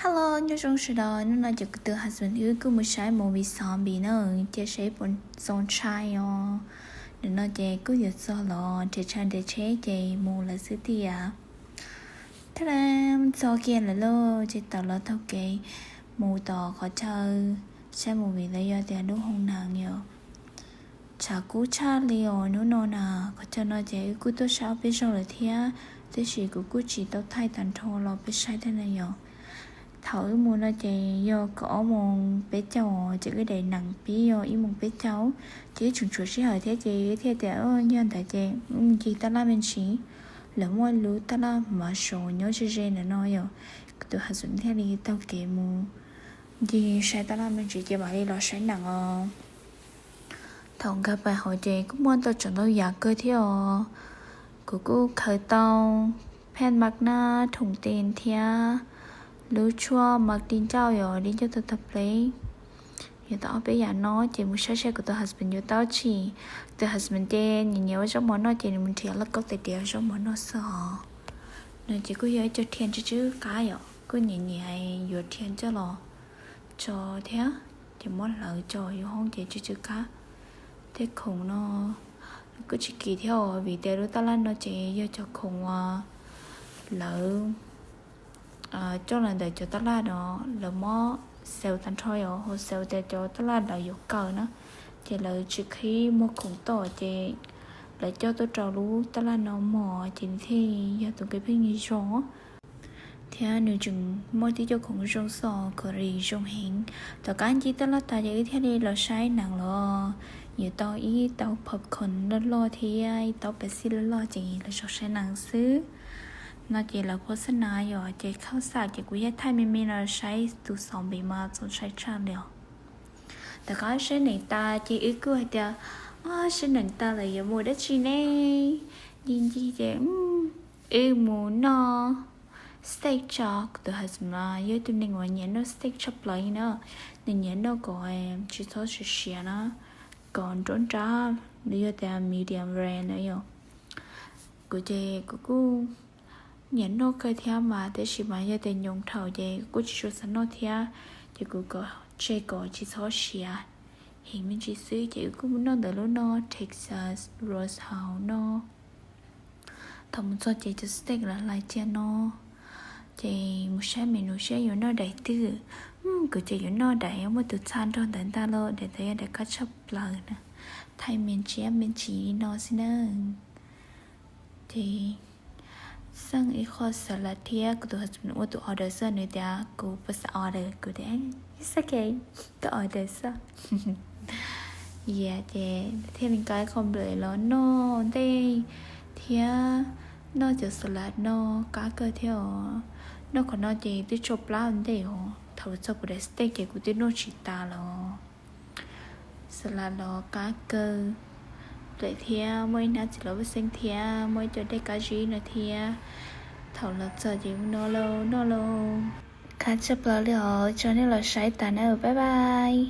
Hello, nyob zoo sawv daws, hnub no ces kuv tus husband wb kuj mus saib movie zombie na, cia saib puas zoo tshaj os. Nim no ces kuj yuav txog los nres tshaj nres tsheb ces mus lawm xwb tiag. Thaj txog kiag lawm lauj, ces tawm los taug kev mus tom qhov chaw saib movie los yog tias lub hoo nees yom. Tshav kub tshaj li os hnub no na. Qhov chaw no ces wb kuj tuaj saib ob peb zaug lawm thiab, tab sis kuv kuj tsis tau thaij tag nrho los peb saib thiab na yom. Thaum wb mus no ces yog kaum ob moos peb caug, ces wb daim nees pib yog ib moos peb caug, ces wb tseem tshuav sij hawm thiab ces wb thiaj tias yog ntawd ces wb mus ncig taj laj me ntsis. Lawv muaj lub taj laj Marshall nyob ze ze ntawm no yom, kuv tus husband thiaj li taug kev mus ncig saib taj laj me ntsis ces mam li los saib nees os. Thaum nkag pais hauv ces kuj muaj ntau tsav ntau yam kawg thiab os. Kuv kuj khaws tau paj mag nab, thoom tes thiab lub tshuaj mag di ncauj yom, di ncauj tau tag pleb. Yuav tau ob peb yam no ces mus saib saib kuv tus husband yuav tau tsis. Kuv tus husband ces nyiam nyiam ua zaub mov noj ces nws mus nrhiav laj kaub tais diav zaub mov noj xwb os. No ces kuj yog ib co rhia tsw tsw qab yom, kuj nyiam nyiam yuav rhia coj los tso thiab, ces muab hlawv tso yuav hoob ces tsw tsw qab. Tej khoom no kuj tsis kim thiab os, vim tias lub taj laj no ces yog cov khoom uas lawv coj los ntawm cov taj laj no, lawv muab xaus tag nrho yom, ho xaus tias cov taj laj lawv yuav kaw na, ces lawv tsis qhib muag khoom toj ces lawv coj tuaj rau lub taj laj no mog ces nws thiaj yog tus nqi pheej zoo. Thiab nws tseem muaj tib co khoom zoo xwb, kho ris zoo heev. Tom qab ncig taj laj tas ces wb thiaj li los saib nees los. Yuav tau ib tau popcorn loj loj thiab ib tau Pepsi loj loj ces los saib nees xwb. No ces lawv phua xab nas yom, ces khauj xam ces kuv yog thaij me me los saib tus zombie mas txaus ntshai tshaj li os. Tom qab saib nees tas ces wb kuj hais tias, o, saib nees tas lawm yuav mus dab tsi ne? Ncig ncig ces wb mus noj steak tso. Kuv tus husband mas yog ib tug neeg uas nyiam noj steak tshaj plaws li na. Nws nyiam noj kom tsis txhob siav siav na, kom nruab nrab, nws yog tias medium rare na yom. Kuv ces kuv kuj nyiam noj kawg thiab mas, tab sis mas yog tias nyoos dhau ces kuj tsis tshua xav noj thiab, ces kuv kom tseg kom tsis txhob siav heev me ntsis xwb ces wb kuj mus noj ntawm lub no Texas Roadhouse no. Thaum mus txog ces cov steak los hlais cia no, ces mus saib menu seb yuav noj daim twg. Kuv ces yuav noj daim muaj tus txha nrog ntawd ntag lauj, daim ntawd yog daim qab tshaj plaws na, thaij me ntsis me ntsis li no xwb na. Ces xeeb ib qho salad thiab, kuv tus husband ua tus order xwb, nws tias kuv puas xav order, kuv tias it's okay, koj order xwb. Yog ces thiaj li nqa ib qho nplawm los noj ua ntej thiab noj cov salad no qab kawg thiab os. Noj qhov no ces twb tsau plab ua ntej os, thaum txog kuv daim steak ces kuv twb noj tsis tas los. Salad los qab kawg lawm thiab, muaj ib hnab txiv los vaj xeeb thiab muaj ib co dej kab zib no thiab. Thaum los txog ces ua no lauj, noj lauj. Qab tshaj plaws li os, tso nej los saib tas na, bye bye.